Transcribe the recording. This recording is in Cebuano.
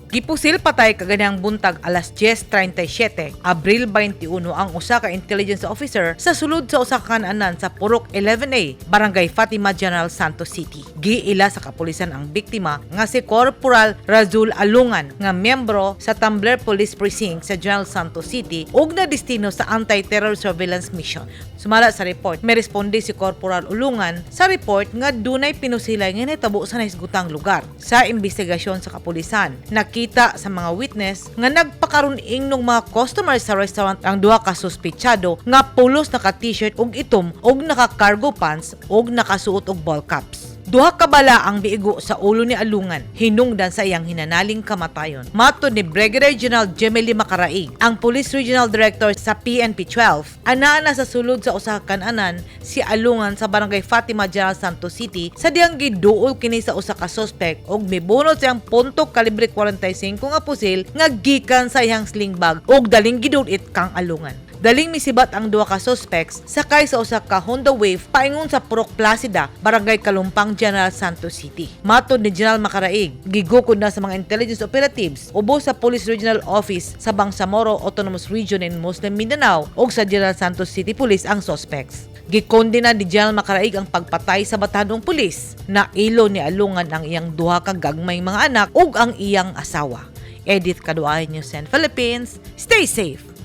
Gipusil patay kaganihang buntag alas 10:37, Abril 21, ang usa ka intelligence officer sa sulod sa usa ka kan-anan sa Purok 11A, Barangay Fatima, General Santos City. Giila sa kapulisan ang biktima nga si Corporal Razul Alungan nga miyembro sa Tambler Police Precinct sa General Santos City ug nadestino sa Anti-Terror Surveillance Mission. Sumala sa report, may responde si Corporal Ulungan sa report nga dunay pinusilay nga nahitabo sa nahisgutang lugar. Sa investigasyon sa kapulisan, nakita sa mga witness nga nagpakaroon ng mga customer sa restaurant ang duha ka suspitsado nga pulos naka t-shirt ug itom ug naka cargo pants ug nakasuot og ball caps. Duha ka bala ang miigo sa ulo ni Alungan, hinungdan sa iyang hinanaling kamatayon. Matod ni Brigadier General Gemeli Macaraig, ang Police Regional Director sa PNP 12, anaa na sa sulod sa usa ka kan-anan si Alungan sa Barangay Fatima, General Santos City sa dihang giduol kini sa usa ka suspect ug mibunot siyang punto kalibre 45 nga pusil nga gikan sa iyang sling bag ug daling gidulit kang Alungan. Daling misibat ang duha ka suspects sakay sa usa ka Honda Wave paingon sa Purok Placida, Barangay Kalumpang, General Santos City. Matod ni General Macaraig, gigukod na sa mga intelligence operatives ubos sa Police Regional Office sa Bangsamoro Autonomous Region in Muslim Mindanao ug sa General Santos City Police ang suspects. Gikondena ni General Macaraig ang pagpatay sa batanong pulis. Nailo ni Alungan ang iyang duha ka gagmay mga anak ug ang iyang asawa. Edith Kaduay, News and Philippines. Stay safe.